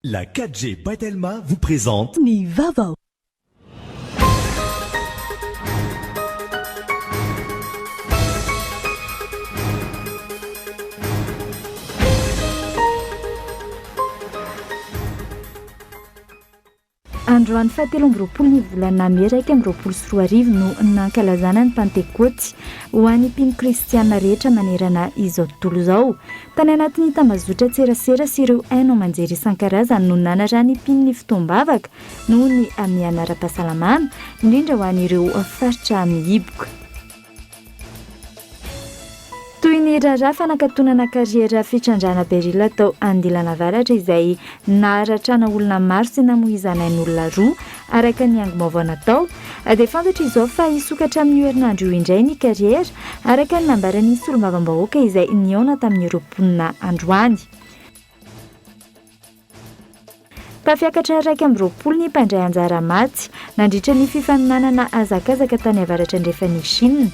La 4G by Telma vous présente. Ny vaovao. Androany fahatelo amby 20 ny volana mey 2021 no nankalazana ny Pantekôty ho an'ny mpino kristiana rehetra manerana izao tontolo izao. Tany anatin'ny tambazotran-tserasera sy ireo haino aman-jery isan-karazany no nanarahan'ny mpino ny fotoam-bavaka noho ny hamehana ara-pahasalamana, indrindra ho an'ireo faritra mihiboka. Toy ny raharaha fanakatonana kariera fitrandrahana berila tao Andilana Avaratra izay naharatrana olona maro sy namoizana ain'olona roa, araka ny angom-baovao natao, dia fantatra izao fa hisokatra amin'io herinandro io indray ny kariera, araka ny nambaran'ny solombavambahoaka izay nihaona tamin'ireo mponina androany. Tafiakatra 21 ny mpandray anjara maty nandritra ny fifaninanana hazakazaka tany avaratra andrefan'i Chine.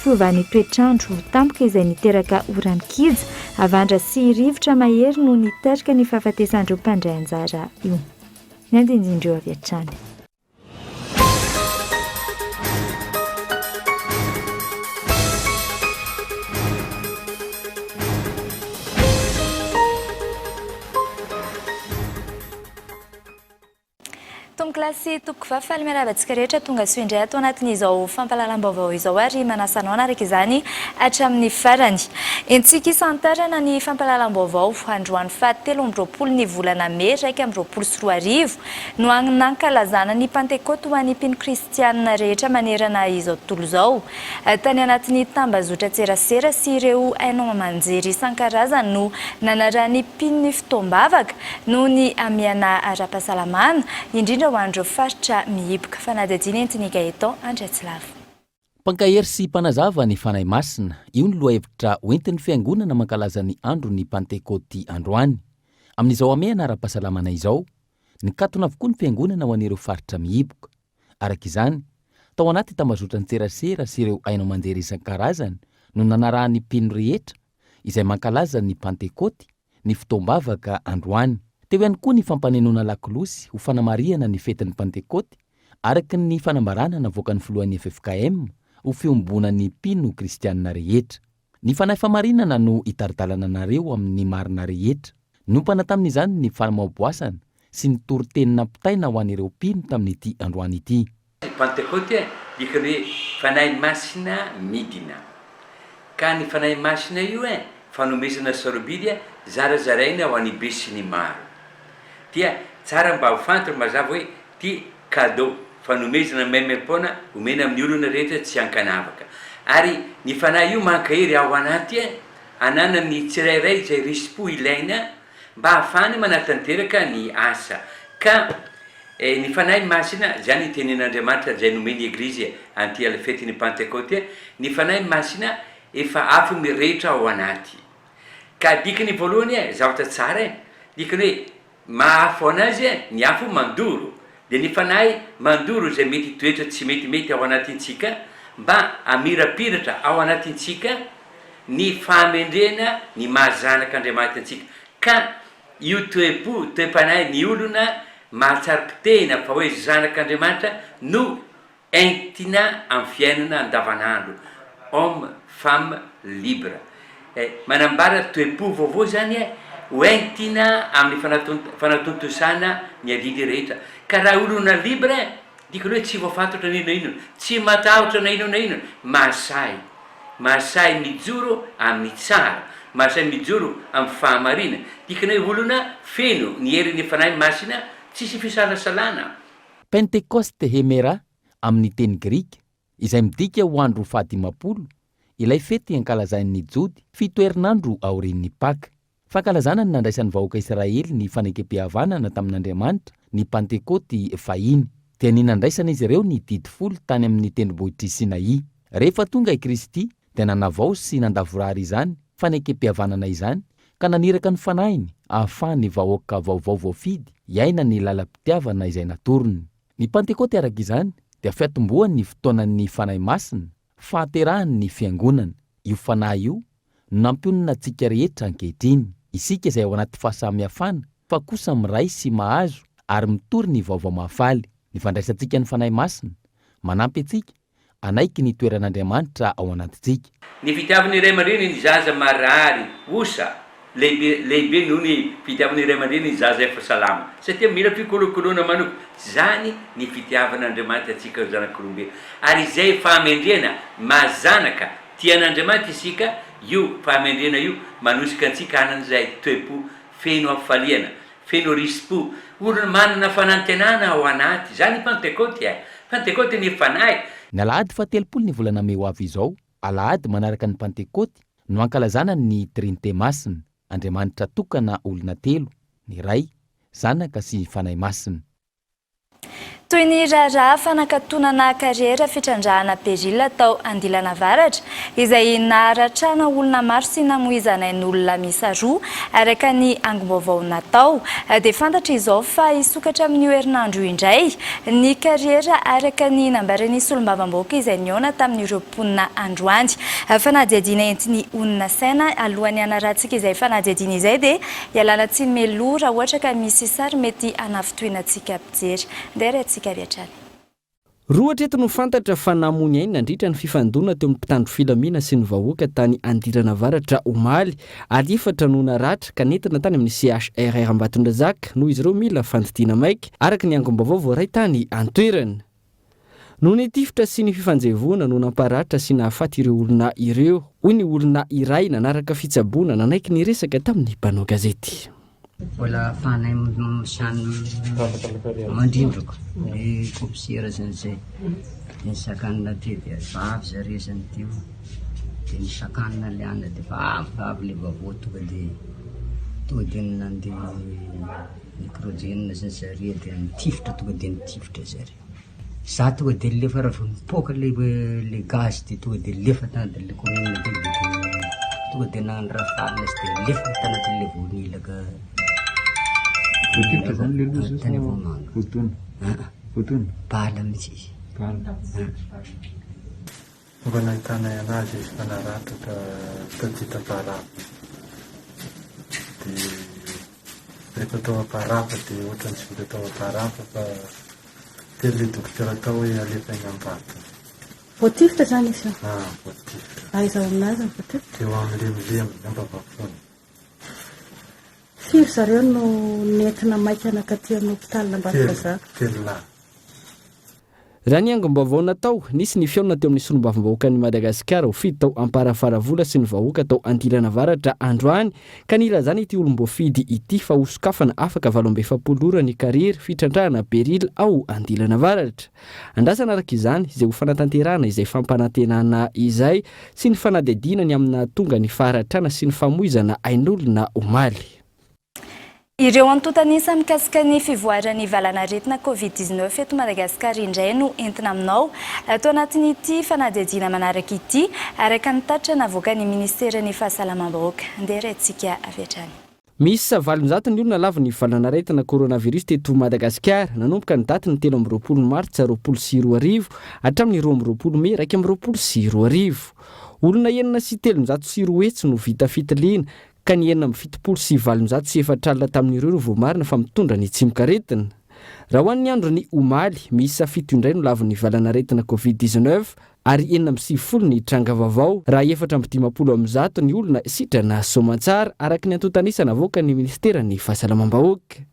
Fiovan'ny toetr'andro tampoka izay niteraka ora-mikija, havandra sy rivotra mahery no nitarika ny fahafatesan'ireo mpandray anjara io. Ny andinindreo avy hatrany. Tompokolahy sy tompokovavy, faly miarahaba antsika rehetra tonga soa indray ato anatin'izao fampahalalam-baovao izao ary manasa anao hanaraka izany hatramin'ny farany. Entsika isantarana ny fampahalalam-baovao androany faha 23 ny volana mey 2021. No nankalazana ny Pantekôty ho an'ny mpino kristianina rehetra manerana izao tontolo izao. Tany anatin'ny tambazotran-tserasera sy ireo haino aman-jery isan-karazany no nanarahan'ny mpino ny fotoam-bavaka noho ny hamehana ara-pahasalamana, indrindra ho an'ireo faritra mihiboka. Fanadihadiana entin'i Gaëtan Andriatsilavo. Mpankahery sy mpanazava ny Fanahy Masina, io ny lohahevitra hoentin'ny Fiangonana mankalaza ny andron'ny Pantekôty androany. Amin'izao hamehana ara-pahasalamana izao, nikatona avokoa ny Fiangonana ho an'ireo faritra mihiboka. Araka izany, tao anaty tambazotran-tserasera sy ireo haino aman-jery isan-karazany no nanarahan'ny mpino rehetra izay mankalaza ny Pantekôty ny fotoam-bavaka androany. Teo ihany koa ny fampanenoana lakolosy ho fanamarihana ny fetin'ny Pantekôty, araka ny fanambarana navoakan'ny filohan'ny ffkm ho fiombonan'ny mpino kristianina rehetra. Ny Fanahy Famarinana no hitari-dalana anareo amin'ny marina rehetra. Niompana tamin'izany ny famaoboasana sy ny toriteny nampitaina ho an'ireo mpino tamin'ity androany ity. Ny Pantekôty dikany hoe Fanahy Masina midina. Ka ny Fanahy Masina io e, fanomezana sarobidy zarazaraina ho an'ny be sy ny maro. Dia tsara mba ho fantatra mazava hoe ty cadeau, fanomezana maimaimpoana omena amin'ny olona rehetra tsy ankanavaka. Ary ny Fanahy io mankahery ao anaty e, ananan'ny tsirairay izay risi-po ilaina mba hahafahany manatanteraka ny asa. Ka E, ny Fanahy Masina, izany ny Tenin'Andriamanitra izay nomen'ny Eglizy an'ity al fetin'ny Pantekôty, ny Fanahy Masina efa afo mirehitra ao anaty. Ka dikany voalohany e, zavatra tsara e, dikany hoe maha afo an'azy e, ny afo mandoro, dia ny Fanahy mandoro izay mety toetra tsy metimety ao anatintsika mba hamirapiratra ao anatintsika ny fahamendrehana ny maha zanak'Andriamanitra antsika. Ka Io toe-po, toe-panahy ny olona mahatsaro-potehina fa hoe zanak'Andriamanitra no entina amin'ny fiainana andavanandro, homme, femme libre. Manambara toe-po vaovao izany ho entina amin'ny fanatontosana ny adidy rehetra. Ka raha olona libre, dikany hoe tsy voafatotra na inona na inona, tsy matahotra na inona na inona, mahasahy. Mahasahy mijoro amin'ny tsara, mahasahy mijoro amin'ny fahamarinana. Dikany hoe olona feno ny herin'ny Fanahy Masina, tsisy fisalasalana. Pentekoste hemera amin'ny teny grika, izay midika ho andro fahadimampolo, ilay fety ankalazain'ny Jody fito herinandro aorian'ny Paka. Fankalazana ny nandraisan'ny vahoaka Israely ny fanekempihavanana tamin'Andriamanitra ny Pantekôty fahiny, dia ny nandraisan'izy ireo ny Didy Folo tany amin'ny tendrombohitr'i Sinaï. Rehefa tonga i Kristy, dia nanavao sy nandavorary izany fanekempihavanana izany, ka naniraka ny Fanahiny hahafahan'ny vahoaka vaovao voafidy hiaina ny lalam-pitiavana izay natorony. Ny Pantekôty araka izany dia fiatombohan'ny fotoanan'ny Fanahy Masina, fahaterahan'ny Fiangonana. Io Fanahy io no nampionona antsika rehetra ankehitriny. Isika izay ao anaty fahasamihafana. fa kosa miray sy mahazo ary mitory ny Vaovao Mahafaly. Ny fandraisantsika ny Fanahy Masina, manampy antsika hanaiky ny toeran'Andriamanitra ao anatintsika. Ny fitiavan'ny ray aman-dreny ny zaza marary osa lehibe lehibe noho ny fitiavan'ny ray aman-dreny ny zaza efa salama satria mila fikolokoloana manokana izany ny fitiavan'Andriamanitra antsika zanak'olombelona ary izay fahamendrehana maha zanaka tia an'Andriamanitra isika io fahamendrehana io manosika antsika hanana izay toe-po feno hafaliana Feno risi-po, olona manana fanantenana ao anaty. Izany ny Pantekoty e! Pantekoty ny Fanahy. Ny alahady fahatelopolo ny volana mey ho avy izao, alahady manaraka ny Pantekoty, no hankalazana ny Trinite Masina, Andriamanitra tokana olona telo, ny Ray, Zanaka sy Fanahy Masina. Toy ny raharaha fanakatonana kariera fitrandrahana berila tao Andilana Avaratra, izay naharatrana olona maro sy namoizana ain'olona miisa roa, araka ny angom-baovao natao, dia fantatra izao fa hisokatra amin'io herinandro io indray ny kariera araka ny nambaran'ny solombavambahoaka izay nihaona tamin'ireo mponina androany. Fanadihadiana entin'ny honina saina alohan'ny hanarahantsika izay fanadihadiana izay dia Ialana tsiny mialoha raha ohatra ka misy sary mety hanafintohina antsika mpijery. Ndeha ary antsika avy hatrany. Roa hatreto no fantatra fa namoy ainy nandritra ny fifandonana teo amin'ny mpitandro filamina sy ny vahoaka tany Andirana Avaratra omaly ary efatra no naratra ka nentina tany amin'ny CHRR Ambatondrazaka noho izy ireo mila fandidiana maika, araka ny angom-baovao voaray tany an-toerana. Noho ny tifitra sy ny fifanjevoana no namparatra sy nahafaty ireo olona ireo, hoy ny olona iray nanaraka fitsaboana nanaiky niresaka tamin'ny mpanao gazety. Mbola afahanay samy mandrindroko ny poussière zany zay de nisakanina teo de efa avy zareo zany teo de nisakanina le anona de efa avy avy le vaovao tonga de tonga de nandeha nitrogène zany zareo de nitifitra tonga de nitifitra zareo. Za tonga de nilefa raha vao nipoaka le le gaz de tonga de nilefa tanatin'le commune teo de tonga de nagnano rafale izy de nilefa tanatin'le voanilaka Voatifitra zany le loza tany sa Voamanga. voadona? Aa Voadona? bala mihitsy izy. Bala. Aa. Mba nahitanay anazy izy fa naratra ta taty Taparapa. De rehefa tao Amparapa de ohatran'ny tsy vita tao Amparapa fa teny le dokotera tao hoe alefa eny Ambato. Voatifitra zany izy io? Ah, voatifitra. Aiza ao aminazy no voatifitra? Teo amin'ny lemilemy, Ambavafony. Firy zareo no nentina maika nankaty amin'ny hopitaly Ambatondrazaka? Telo, telo lahy. Raha ny angom-baovao natao, nisy ny fihaonana teo amin'ny solombavambahoakan'i Madagasikara ho fidy tao Amparafaravola sy ny vahoaka tao Andilana Avaratra androany ka nilazana ity olom-boafidy ity fa hosokafana afaka 48 ora ny kariera fitrandrahana beryl ao Andilana Avaratra. Andrasana araka izany izay ho fanatanterahana izay fampanantenana izay sy ny fanadihadiana ny amin'ny nahatonga ny faharatrana sy ny famoizana ain'olona omaly. Ireo antontan'isa mikasika ny fivoaran'ny valan'aretina Covid 19 eto Madagasikara indray no entina aminao ato anatin'ity fanadihadiana manaraka ity, araka ny tatitra navoakan'ny minisiteran'ny Fahasalamam-bahoaka. Andeha raintsika avy hatrany. Miisa 800 ny olona lavon'ny valan'aretina coronavirus teto Madagasikara, nanomboka ny datin'ny 23 martsa 2020 hatramin'ny 22 mey 2021. Olona 306 no vita fitiliana ka ny 876 tamin'ireo no voamarina fa mitondra ny tsimokaretina. Raha ho an'ny andron'ny omaly, miisa fito indray no lavon'ny valanaretina Covid 19 ary 96 ny tranga vaovao, raha 154 ny olona sitrana soamantsara, araka ny antontan'isa navoakan'ny minisiteran'ny Fahasalamam-bahoaka.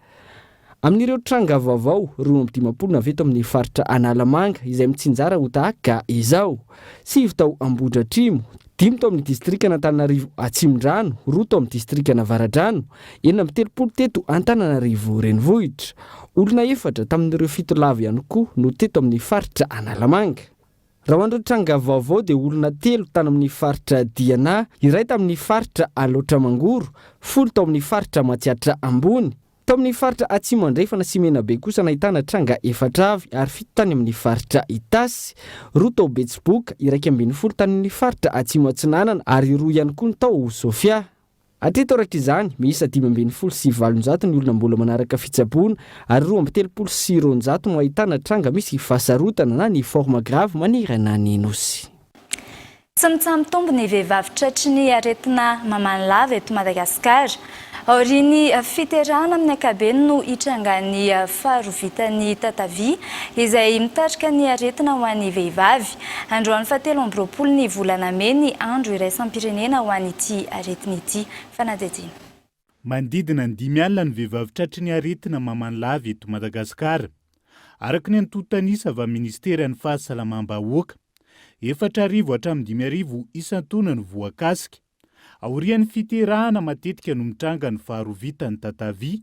Amin'ireo tranga vaovao, 52 no avy eto amin'ny faritra Analamanga, izay mitsinjara ho tahaka izao, sivy tao Ambohidratrimo, dimy tao amin'ny distrikan'Antananarivo Atsimondrano, roa tao amin'ny distrikan'Avaradrano, 36 teto Antananarivo Renivohitra. Olona efatra tamin'ireo fito lavo ihany koa no teto amin'ny faritra Analamanga. Raha ho an'ireo tranga vaovao dia olona telo tany amin'ny faritra Diana, iray tamin'ny faritra Alaotra Mangoro, folo tao amin'ny faritra Matsiatra Ambony. Tao amin'ny faritra Atsimo Andrefana sy Menabe kosa nahitana tranga efatra avy ary fito tany amin'ny faritra Itasy, roa tao Betsiboka, 11 tany amin'ny faritra Atsimo Atsinanana ary roa ihany koa ny tao Sofia. Hatreto araka izany, miisa 815 ny olona mbola manaraka fitsaboana ary 232 no ahitana tranga misy fahasarotana na ny forme grave manerana ny Nosy. Tsy mitsaha-mitombo ny vehivavy tratry ny aretina mamany lava eto Madagasikara. Aorian'ny fiterahana amin'ny ankabeny no hitrangan'ny faharovitan'ny tatavia izay mitarika ny aretina ho an'ny vehivavy. Androany fahatelo 23 ny volana mey ny andro iraisam-pirenena ho an'ity aretina ity. Fanadihadiana. Manodidina ny 50 ny vehivavy tratry ny aretina mamany lava eto Madagasikara. Araka ny antontan'isa avy amin'ny minisiteran'ny Fahasalamam-bahoaka. 4000 hatramin'ny 5000 isan-taona no voakasika. Aorian'ny fiterahana matetika no mitranga ny faharovitan'ny tatavia,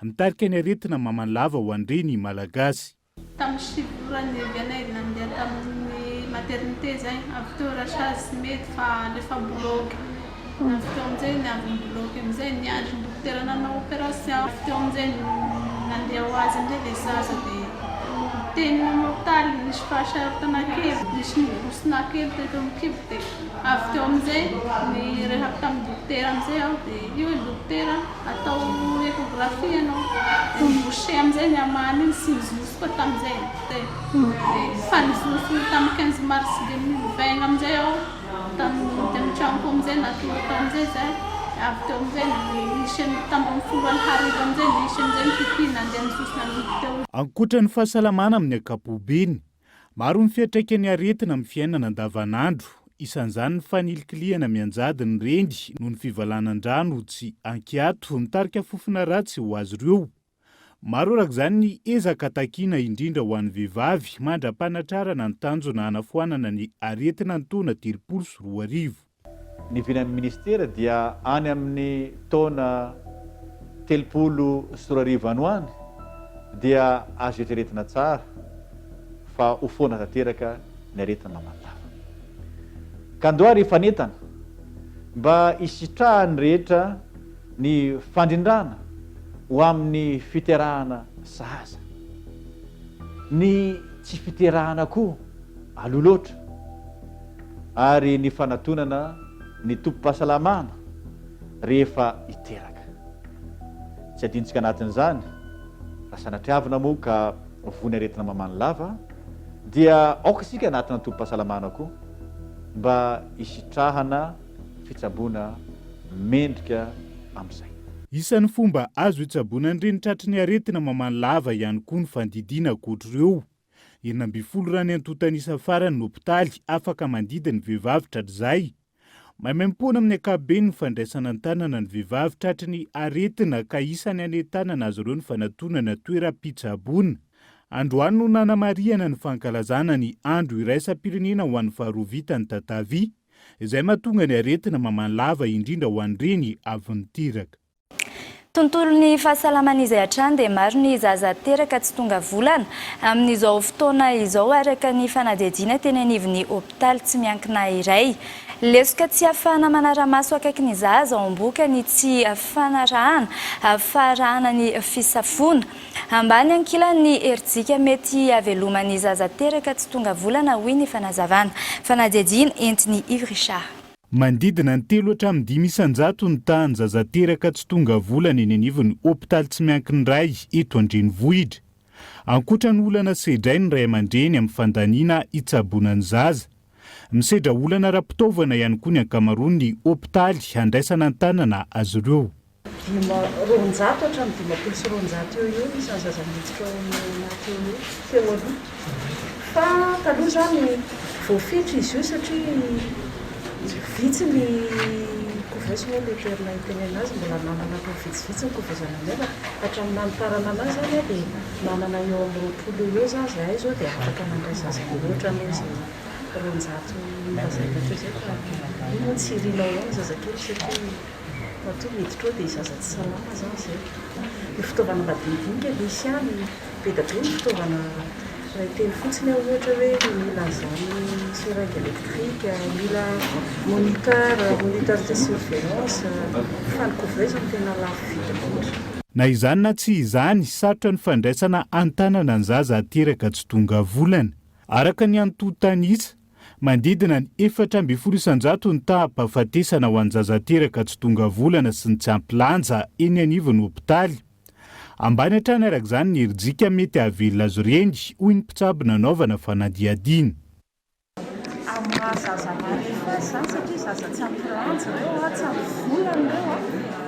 mitarika ny aretina mamany lava ho an-dreny malagasy. Tamin'ny sivy ora niavianay nandeha tamin'ny maternité zay, avy teo rachage tsy mety fa alefa bloc, avy teo amizay niavy ny bloc amizay niandry ny dokotera nanao opération, avy teo amizay nandeha ho azy amizay le zaza de teny amin'ny hopitaly nisy fahasarotana kely, nisy nibosina kely teto amin'ny kibo de avy teo amizay nirehaka tamin'ny dokotera amizay aho de io hoe dokotera atao échographie ianao de ni-boucher amizay ny amany iny sy nizoso koa tamizay de fa nizoso tamin'ny 15 mars 2020 amizay aho tamin'ny teny an-tranoko amizay natory tao amizay zay avy teo amizay nisy tamin'ny folo hariva amizay nisy amizay ny pipi nandeha nizoso nanomboka teo. Ankoatra ny fahasalamana amin'ny ankapobeny, maro ny fiantraikan'ny aretina amin'ny fiainana andavanandro, isan'izany ny fanilikilihana mianjady ny reny noho ny fivalanan-drano tsy ankiato mitarika fofona ratsy ho azy ireo. Maro araka izany ny ezaka takiana indrindra ho an'ny vehivavy mandra-panatrarana ny tanjona hanafoanana ny aretina ny taona 2030. Ny vinan'ny minisitera dia any amin'ny taona 2030 any ho any dia azo eritreretina tsara fa ho foana tanteraka ny aretina mamany lava. Ka andao ary hifanentana mba hisitrahan'ny rehetra ny fandrindrana ho amin'ny fiterahana sahaza. Ny tsy fiterahana koa aloha loatra ary ny fanatonana ny tobim-pahasalamana rehefa hiteraka. Tsy adinontsika anatin'izany, raha sanatriavina moa ka voa ny aretina mamany lava dia aoka isika hanatona ny tobim-pahasalamana koa mba hisitrahana fitsaboana mendrika amin'izay. Isan'ny fomba azo itsaboana ny reny tratry ny aretina mamany lava ihany koa ny fandidiana ankoatr'ireo. 16 raha ny antontan'isa farany ny hopitaly afaka mandidy ny vehivavy tratrizay. Maimaimpoana amin'ny ankapobeny ny fandraisana an-tanana ny vehivavy tratry ny aretina ka isan'ny hanentanana azy ireo ny fanatonana toeram-pitsaboana. Androany no nanamarihana ny fankalazana ny andro iraisam-pirenena ho an'ny faharoa vitan'ny tatavia. Izay mahatonga ny aretina mamany lava indrindra ho an'ny reny avy niteraka. Tontolon'ny fahasalamana izay hatrany dia maro ny zaza teraka tsy tonga volana amin'izao fotoana izao araka ny fanadihadiana teny anivon'ny hopitaly tsy miankina iray. Lesoka tsy ahafahana manara-maso akaiky ny zaza ao am-bohoka ny tsy fanarahana faharahana ny fisafoana. Ambany ankilany ny herijika mety hahaveloman'ny zaza teraka tsy tonga volana hoy ny fanazavana. Fanadihadiana entin'i Yves Richard. Manodidina ny telo hatramin'ny 5% ny tahan'ny zaza teraka tsy tonga volana eny anivon'ny hopitaly tsy miankina iray eto an-drenivohitra. Ankoatra ny olana sedrain'ny ray aman-dreny amin'ny fandaniana hitsaboana ny zaza, misedra olana ara-pitaovana ihany koa ny ankamaroan'ny hopitaly handraisana an-tanana azy ireo. 205 hatramin'ny 250 eo eo ny isan'ny zaza miditra ao amin'ny anaty eo eo teo aloha. Fa taloha izany voafetra izy io satria vitsy ny couveuse moa ilay terme itenenana azy, mbola nanana atao vitsivitsy ny couveuse any aminay fa hatramin'ny nanitarana anazy izany dia nanana eo amin'ny 20 eo eo izany izahay izao dia afaka nandray zaza mihoatra noho izay 200 nolazaina teo izay fa io moa tsy irinao ao ny zazakely satria Matoa miditra ao dia zaza tsy salama zany izay. Ny fitaovana madinidinika misy ihany, be dia be ny fitaovana raha hiteny fotsiny aho ohatra hoe mila an'izany seringue électrique, mila moniteur, moniteur de surveillance, fa ny couveuse no tena lafo vidy indrindra. Na izany na tsy izany, sarotra ny fandraisana an-tanana ny zaza ateraka tsy tonga volana. Araka ny antontan'isa, Manodidina ny 14% ny taham-pahafatesana ho an'ny zaza teraka tsy tonga volana sy ny tsy ampy lanja eny anivon'ny hopitaly. Ambany hatrany araka izany ny herijika mety hahavelona azy ireny, hoy ny mpitsabo nanaovana fanadihadiana. maha zaza marefo azy izany satria zaza tsy ampy lanja ireo, tsy ampy volana ireo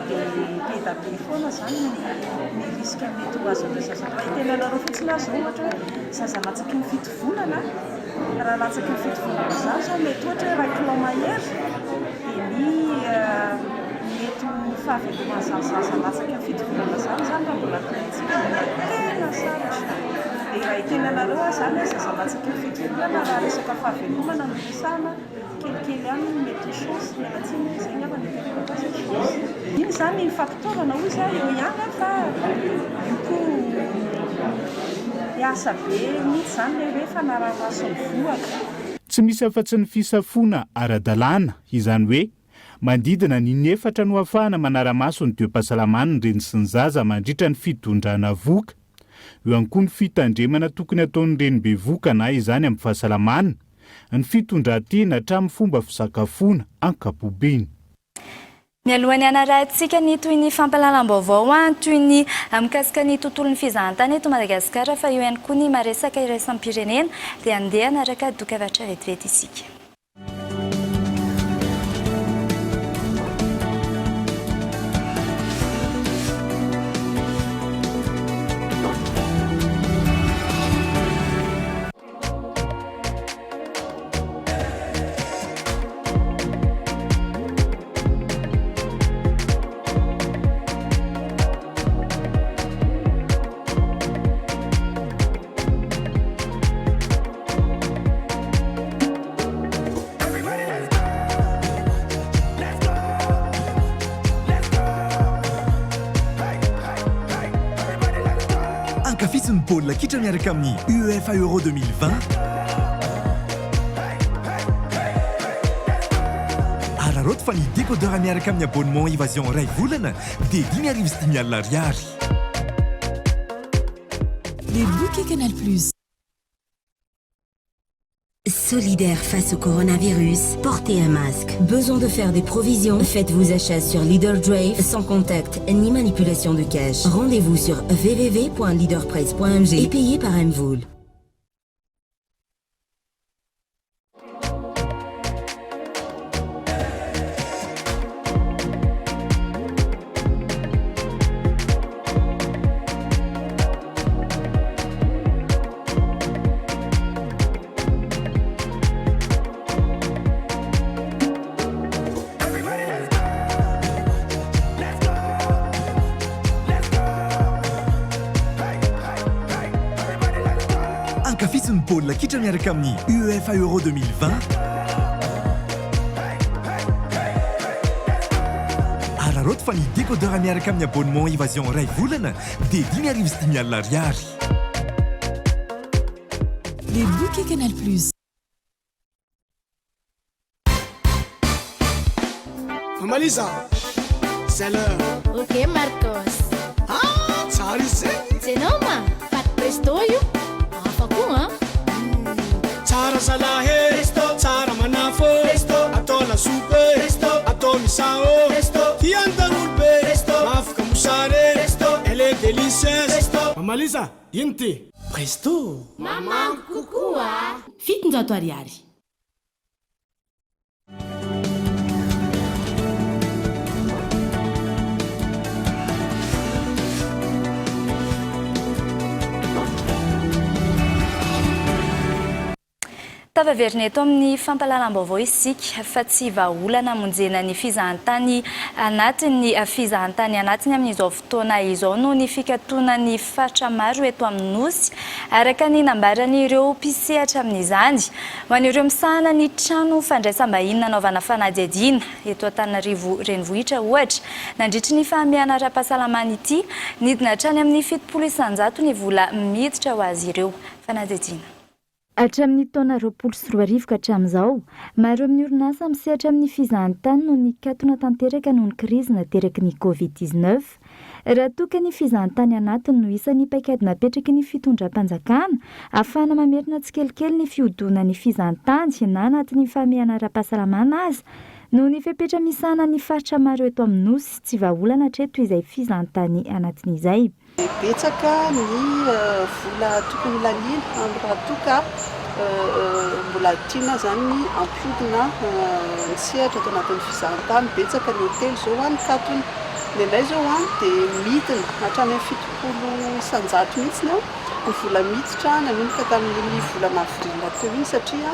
dia be da be foana izany ny risque mety ho azon'ireo zaza ireo. Raha hiteny anareo fotsiny aho izao ohatra hoe zaza latsaky ny fito volana, raha latsaky ny fito volana izany izao mety ohatra hoe iray kilao mahery dia ny mety ho fahaveloman'izany zaza latsaky ny fito volana izany izany raha mbola tohintsika dia tena sarotra. Dia raha hiteny anareo aho izany hoe zaza latsaky ny fito volana raha resaka fahavelomana no resahana, kelikely ihany no mety ho chance, miala tsiny hoe izay angamba no itenenako azy hoe chance. Iny izany fampitaovana hoy za eo ihany an fa io koa miasa be mihitsy izany ilay hoe fanaraha-maso ny vohoka. Tsy misy afa-tsy ny fisafoana ara-dalàna, izany hoe manodidina ny inefatra no ahafahana manara-maso ny toe-pahasalaman'ny reny sy ny zaza mandritra ny fitondrana vohoka. Eo ihany koa ny fitandremana tokony hataon'ny reny bevohoka na izany amin'ny fahasalamana, ny fitondran-tena hatramin'ny fomba fisakafoana ankapobeny. Mialohan'ny hanarahantsika ny tohin'ny fampahalalam-baovao toy ny mikasika ny tontolon'ny fizahantany eto Madagasikara fa eo ihany koa ny maresaka iraisam-pirenena dia andeha hanaraka dokavarotra vetivety isika. Ankafizo ny baolina kitra miaraka amin'ny UEFA Euro 2020. Araraoty fa ny décodeur miaraka amin'ny abonnement Evasion iray volana dia 5500 ariary. Les bouquets Canal Plus. Solidaire face au coronavirus, portez un masque. Besoin de faire des provisions? Faites vos achats sur Leader Drive sans contact ni manipulation de cash. Rendez-vous sur www.leaderprice.mg et payez par MVola. Ankafizo ny baolina kitra miaraka amin'ny UEFA Euro 2020. Araraoty fa ny décodeur miaraka amin'ny abonnement Evasion iray volana dia 5500 ariary. Les bouquets Canal Plus. Mama Lisa, c'est l'heure. Ok Marcos. Ah, tsara izy zegny. Jenoma, paty presto io. Hafa koa an. Tsara zalahy e, Presto. Tsara manafo e, Presto. Atao lasopy e, Presto. Atao misao e, Presto. Tian'ny daholo be, Presto. Mahafaka mosary e, Presto. Elle est délicieuse, Presto. Mama Lisa, ino ty? Presto! Mamango kokoa! 700 ariary. Tafaverina eto amin'ny fampahalalam-baovao isika fa tsy vahaolana hamonjena ny fizahantany anatiny ny fizahantany anatiny amin'izao fotoana izao noho ny fikatonan'ny faritra maro eto amin'ny Nosy, araka ny nambaran'ireo mpisehatra amin'izany. Ho an'ireo misahana ny trano fandraisam-bahiny nanaovana fanadihadiana eto Antananarivo Renivohitra ohatra, nandritry ny fahamehana ara-pahasalamana ity, nidina hatrany amin'ny 70% ny vola miditra ho azy ireo. Fanadihadiana. Hatramin'ny taona 2020 ka hatramin'izao, maro amin'ny orinasa misehatra amin'ny fizahantany no nikatona tanteraka noho ny krizy nateraky ny Covid 19. Raha toa ka ny fizahantany anatiny no isan'ny paikady napetraky ny fitondram-panjakana ahafahana mamerina tsikelikely ny fihodonan'ny fizahantany na anatin'ny fahamehana ara-pahasalamana aza noho ny fepetra misahana ny faritra maro eto amin'ny Nosy, tsy vahaolana hatreto izay fizahantany anatiny izay. Betsaka ny vola tokony ho laniana amin'ny raha toa ka Mbola tiana izany ny hampihodina ny sehatra ato anatin'ny fizahantany. Betsaka ny hotely izao nikatona. Ny anay izao dia midina hatrany amin'ny 70% mihitsy ny vola miditra nanomboka tamin'iny volana avril teo iny satria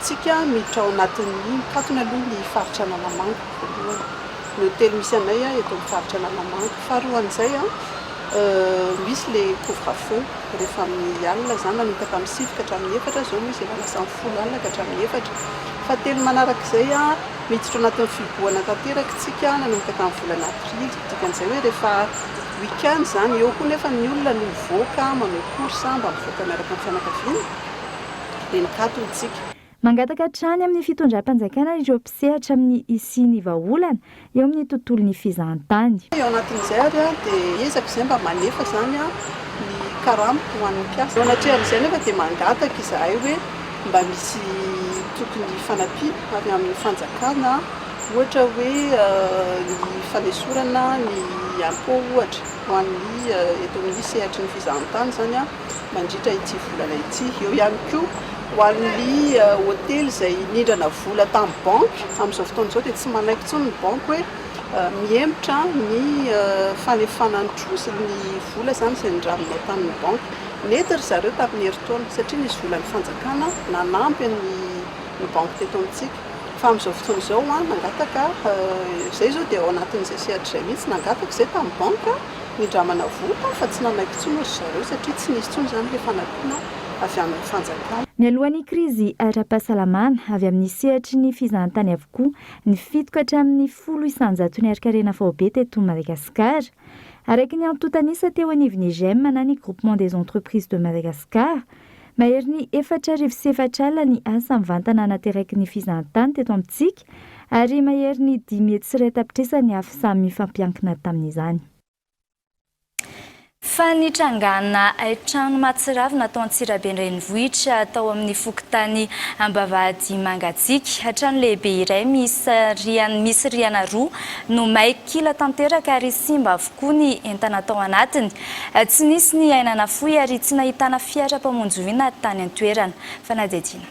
tsika miditra ao anatin'ny mikatona aloha ny faritra Analamanga voalohany. Ny hotely misy anay eto amin'ny faritra Analamanga. Faharoan'izay, misy ilay couvre feu. Rehefa amin'ny alina izany, nanomboka tamin'ny sivy ka hatramin'ny efatra, izao moa izy efa lasa amin'ny folo alina ka hatramin'ny efatra. Fahatelo manarak'izay, miditra ao anatin'ny fihibohana tanteraka isika nanomboka tamin'ny volana aprily. Dikan'izay hoe rehefa week-end izany, eo koa nefa ny olona no mivoaka manao course mba mivoaka miaraka amin'ny fianakaviana, dia nikatona isika. Mangataka hatrany amin'ny fitondram-panjakana ireo mpisehatra amin'ny hisian'ny vahaolana eo amin'ny tontolon'ny fizahantany. Eo anatin'izay ary dia miezaka izay mba manefa izany ny karama ho an'ny mpiasa. Eo anatrehan'izay nefa dia mangataka izahay hoe mba misy tokony fanampiana avy amin'ny fanjakana ohatra hoe ny fanesorana ny impôt ohatra ho an'ny eto amin'ny sehatry ny fizahantany izany. mandritra ity volana ity. Eo ihany koa ho an'ny hotely izay nindrana vola tamin'ny banky, amin'izao fotoana izao dia tsy manaiky intsony ny banky hoe mihemotra ny fanefana ny trosa, ny vola izany izay nindraminay tamin'ny banky. Nety ry zareo tamin'ny herintaona satria nisy volan'ny fanjakana nanampy ny banky teto amintsika. Fa amin'izao fotoana izao nangataka, izay izao dia ao anatin'izay sehatra izay mihitsy, nangataka izay tamin'ny banky. Nindramana vola fa tsy nanaiky intsony ry zareo satria tsy nisy intsony izany ilay fanampiana avy amin'ny fanjakana. Mialohan'ny krizy ara-pahasalamana, avy amin'ny sehatry ny fizahantany avokoa ny fito ka hatramin'ny folo isanjaton'ny harinkarena faobe teto Madagasikara. Araka ny antontan'isa teo anivon'ny GEM na ny Groupement des Entreprises de Madagascar, maherin'ny 4400 ny asa mivantana nateraiky ny fizahantany teto amintsika Ary maherin'ny 105 tapitrisa ny afsa mifampiankina tamin'izany. Fa nitrangana haintrano mahatsiravina tao Antsirabe an-drenivohitra tao amin'ny fokontany Ambavahady Mangatsiaka. Trano lehibe iray misy rihana misy rihana roa no may kila tanteraka ary simba avokoa ny entana tao anatiny. Tsy nisy ny aina nafoy ary tsy nahitana fiara mpamonjy voina tany an-toerana. Fanadihadiana.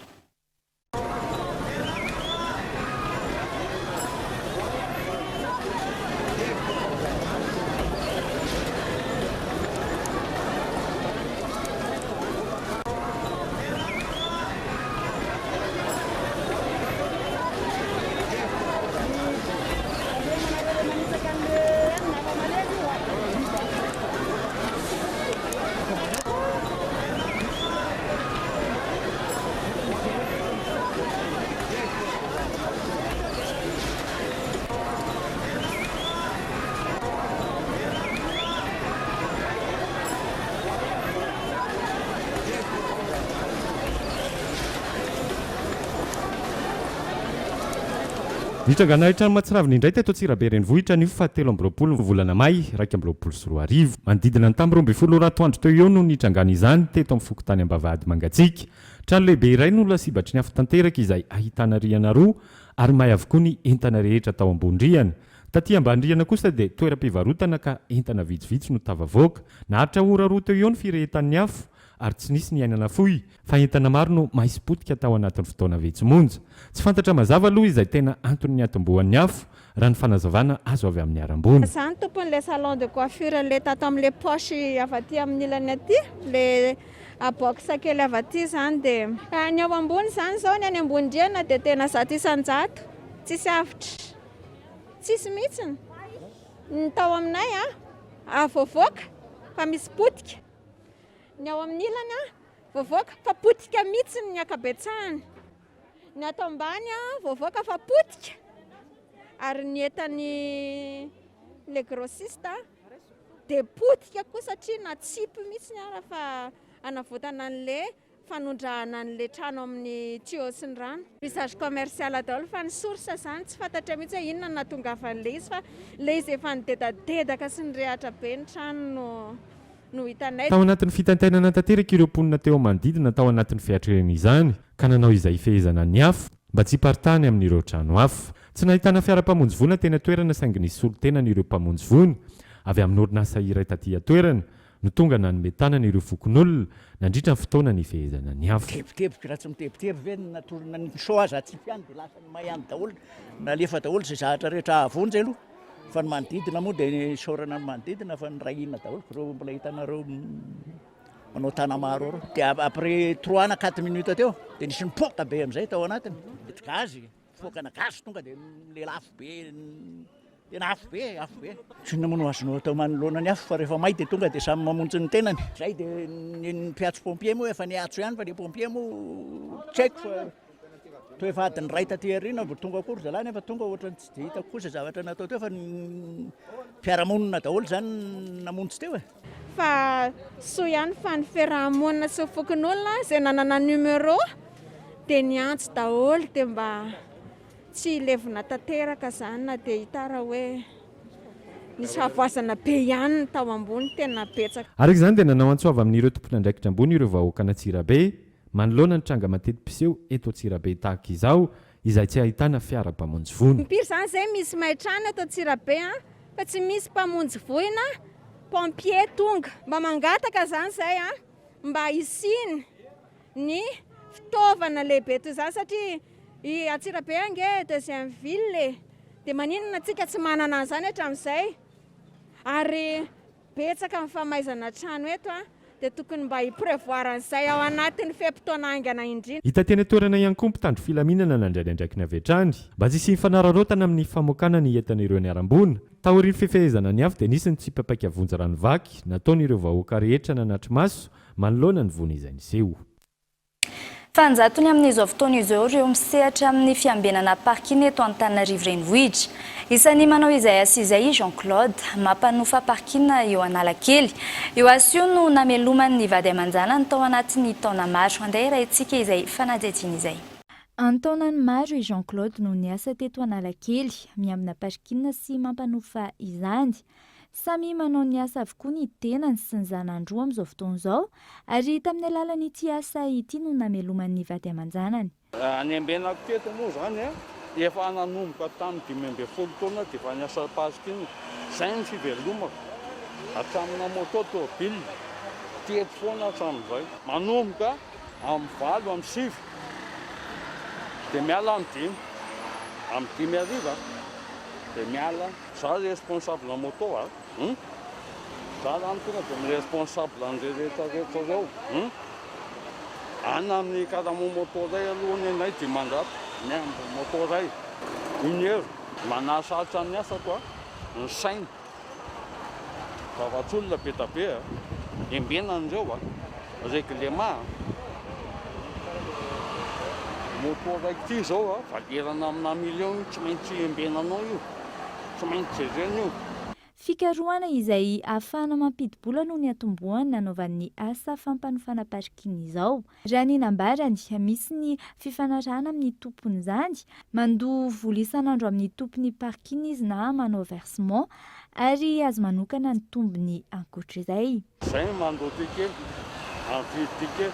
Nitrangana haintrano mahatsiravina indray teto Antsirabe renivohitra anio faha 23 ny volana may 2021. Manodidina ny tamin'ny 12 ora atoandro teo eo no nitrangana izany teto amin'ny fokontany Ambavahady Mangatsiaka. Trano lehibe iray no lasibatry ny afo tanteraka izay ahitana rihana roa ary may avokoa ny entana rehetra tao ambony rihana. Taty ambany rihana kosa dia toeram-pivarotana ka entana vitsivitsy no tafavoaka. Naharitra ora roa teo eo ny firehetan'ny afo ary tsy nisy ny aina nafoy fa entana maro no may sy potika tao anatin'ny fotoana vitsy monja. Tsy fantatra mazava aloha izay tena anton'ny niatombohan'ny afo raha ny fanazavana azo avy amin'ny haram-boina. Za no tompon'ilay salon de coiffure le tato amin'ilay poche avy aty amin'ny ilany aty, le box kely avy aty zany dia ny ao ambony zany zao ny any ambony rihana dia tena 100% tsisy avotra, tsisy mihitsiny ny tao aminay a, voavoaka fa misy potika, ny ao amin'ny ilany a voavoaka fa potika mihitsiny ny ankabetsahany. Ny ato ambany voavoaka fa potika ary ny entan'ny le grossiste dia potika koa satria natsipy mihitsy ara fa hanavotana an'le fanondrahana an'le trano amin'ny tuyau sy ny rano. Usage commercial daholo fa ny source zany tsy fantatra mihitsy hoe inona no nahatongavan'le izy fa le izy efa nidedadedaka sy nirehatra be ny trano no no hitanay. Tao anatin'ny fitaintainana tanteraka ireo mponina teo manodidina tao anatin'ny fiatrehana izany ka nanao izay hifehezana ny afo mba tsy hiparitahany amin'ireo trano hafa. Tsy nahitana fiara mpamonjy voina teny an-toerana saingy nisy solontenan'ireo mpamonjy voina avy amin'ny orinasa iray taty an-toerana. no tonga nanome tanana ireo fokonolona nandritra ny fotoana nifehezana ny afo. Tebitebiko raha tsy mitebiteby ve ny natorona ny soa aza atsipy any dia lasa ny may any daholo, nalefa daholo izay zavatra rehetra hahavonjy aloha fa ny manodidina moa dia isaorana ny manodidina fa niray hina daholo ireo mbola hitanareo manao tanamaro ireo. Dia après trois na quatre minutes teo dia nisy nipoaka be amin'izay tao anatiny, gaz. Fokana gaz tonga dia lelafo be, tena afo be, afo be. Tsy inona moa no azonao atao manoloana ny afo fa rehefa may dia tonga dia samy mamonjy ny tenany. Zay dia ny mpiantso pompier moa efa niantso ihany fa le pompier moa tsy haiko fa toa efa adiny iray taty aoriana vao tonga koa ry zalahy nefa tonga ohatran'ny tsy dia hitako koa izay zavatra natao teo fa ny mpiara-monina daholo izany namonjy teo e. Fa soa ihany fa ny fiaraha-monina sy ny fokonolona izay nanana numéro dia niantso daholo dia mba tsy levona tanteraka izany na dia hita ara hoe nisy fahavoazana be ihany ny tao ambony, tena betsaka. Araka izany dia nanao antso avo amin'ireo tompon'andraikitra ambony ireo vahoakan'Antsirabe manoloana ny tranga mateti-piseho eto Antsirabe tahaka izao izay tsy ahitana fiara mpamonjy voina. Impiry izany izay misy may trano eto Antsirabe an, fa tsy misy mpamonjy voina, pompier tonga. Mba mangataka izany izay an, mba hisiany ny fitaovana lehibe toy izany satria i Antsirabe ange deuxième ville e, dia maninona antsika tsy manana an'izany hatramin'izay ary betsaka ny famaizana trano eto an, dia tokony mba hi-prevoir an'izay ao anatin'ny fe-potoana haingana indrindra. Hita teny an-toerana ihany koa ny mpitandro filaminana nandray ny andraikiny avy hatrany mba tsy hisian'ny fanararaotana amin'ny famokana ny entan'ireo niharam-boina. Taorian'ny fifehezana ny afo dia nisy ny tsipapaika vonjy rano vaky nataon'ireo vahoaka rehetra nanatri-maso manoloana ny voina izay niseho. Fa an-jatony amin'izao fotoana izao ireo misehatra amin'ny fiambenana parking eto Antananarivo Renivohitra. Isan'ny manao izay asa izay i Jean Claude, mampanofa parking eo Analakely. Io asa io no namelomany ny vady aman-janany tao anatin'ny taona maro. Andeha hirahintsika izay fanadihadiana izay. An-taonany maro i Jean Claude no niasa teto Analakely, miambina parking sy mampanofa izany. Samy manao ny asa avokoa ny tenany sy ny zanany roa amin'izao fotoana izao ary tamin'ny alalan'ity asa ity no namelomany ny vady aman-janany. Ny ambenako teto moa izany efa nanomboka tamin'ny 15 taona dia efa niasa parking. Izay ny fivelomako hatramina moto tôbile teto foana hatramin'izay. Manomboka amin'ny valo amin'ny sivy dia miala amin'ny dimy, amin'ny dimy hariva dia miala. Za responsable moto a! Hum! Za zany tonga de mi-responsable an'ireo rehetra rehetra ireo hum! Any amin'ny karama moto iray aloha ny anay 500 ny ambin'ny moto iray, une heure. Manasarotra ny asako a! Ny saina. Zavatr'olona be da be a! Embenana ireo a! Règlement a! Moto raiky ty zao a, valerana amina million io, tsy maintsy embenanao io, tsy maintsy jerena io. Fikarohana izay ahafahana mampidi-bola no niantombohany nanaovany ny asa fampanofana parking izao. Raha ny nambarany, misy ny fifanarahana amin'ny tompon'izany, mandoa vola isan'andro amin'ny tompon'ny parking izy na manao versement ary azo manokana ny tombony ankoatra izay. Zay no mandoa ticket, mividy ticket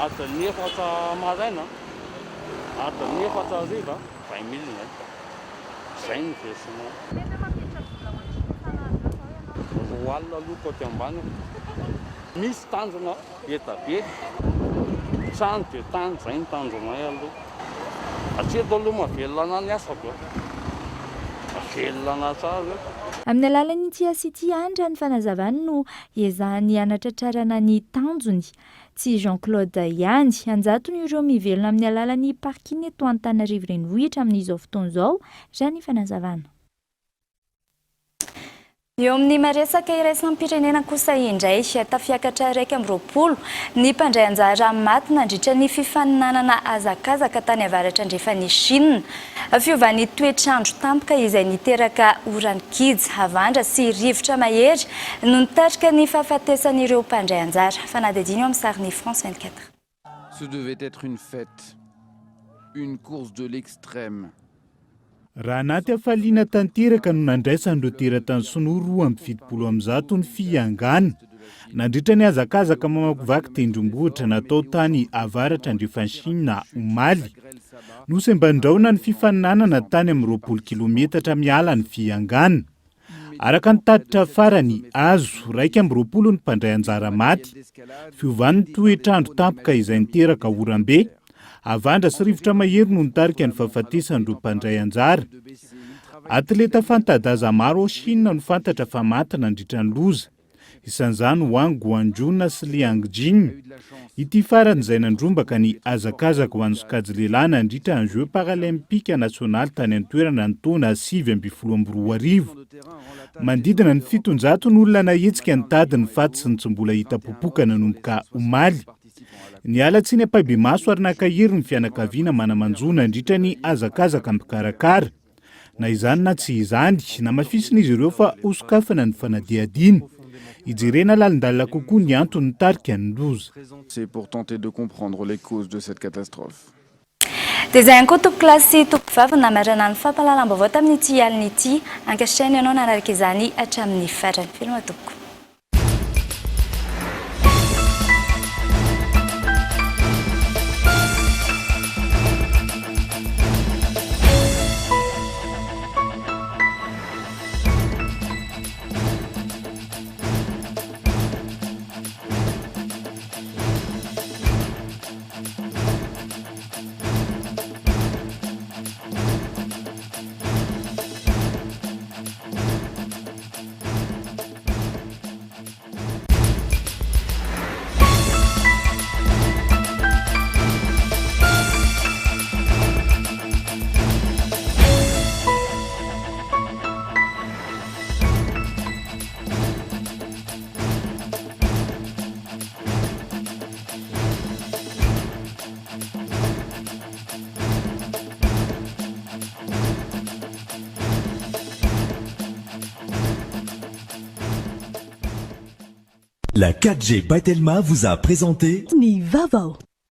adiny efatra maraina, adiny efatra hariva, vingt mille zay, zay ny versement. Roa alina aloha côté ambany, misy tanjona be da be, trano dia tany, zay ny tanjonay aloha. Hatreto aloha mahavelona anah ny asako a! Mahavelona anah tsara io. Amin'ny alalan'ity asa ity ihany, raha ny fanazavany, no iezahany hanatratrarana ny tanjony. Tsy i Jean Claude ihany. An-jatony ireo mivelona amin'ny alalan'ny parking eto Antananarivo Renivohitra amin'izao fotoana izao, raha ny fanazavana. Eo amin'ny maresaka iraisam-pirenena kosa indray, tafiakatra 21 ny mpandray anjara maty nandritra ny fifaninanana hazakazaka tany avaratra andrefan'i Chine. Fiovan'ny toetr'andro tampoka izay niteraka oran-kija, havandra sy rivotra mahery no nitarika ny fahafatesan'ireo mpandray anjara. Fanadihadiana eo amin'ny sarin'ny France 24. Ce devait être une fête, une course de l'extrême. Raha anaty hafaliana tanteraka no nandraisan'ireo teratany sinoa 172 ny fiangana nandritra ny hazakazaka mamakivaky tendrombohitra natao tany avaratra andrefan'i Shina omaly. Nosembandraona ny fifaninanana tany amin'ny 20 kilometatra miala ny fiangana. Araka ny tatitra farany azo, 21 ny mpandray anjara maty. Fiovan'ny toetr'andro tampoka izay niteraka oram-be, havandra sy rivotra mahery no nitarika ny fahafatesan'ireo mpandray anjara. Atleta fanta-daza maro ao Shina no fantatra fa maty nandritra ny loza. Isan'izany Wang Guanjun sy Liang Jing, ity farany izay nandrombaka ny hazakazaka ho an'ny sokajy lehilahy nandritra ny Jeux Paralympiques nasionaly tany an-toerana ny taona 2019. Manodidina ny 700 ny olona nahetsika nitady ny faty sy ny tsy mbola hita popoka nanomboka omaly. Niala tsiny ampahibemaso ary nankahery ny fianakaviana mana-manjo nandritra ny hazakazaka mpikarakara. Na izany na tsy izany, namafisin'izy ireo fa hosokafana ny fanadihadiana. Hijerena lalindalina kokoa ny antony nitarika ny loza. C'est pour tenter de comprendre les causes de cette catastrophe. Dia izay ihany koa tompokolahy sy tompokovavy no namarana ny fampahalalam-baovao tamin'ity alina ity. Ankasitrahina ianao nanaraka izany hatramin'ny farany. Veloma tompoko. La 4G by Telma vous a présenté Ny vaovao.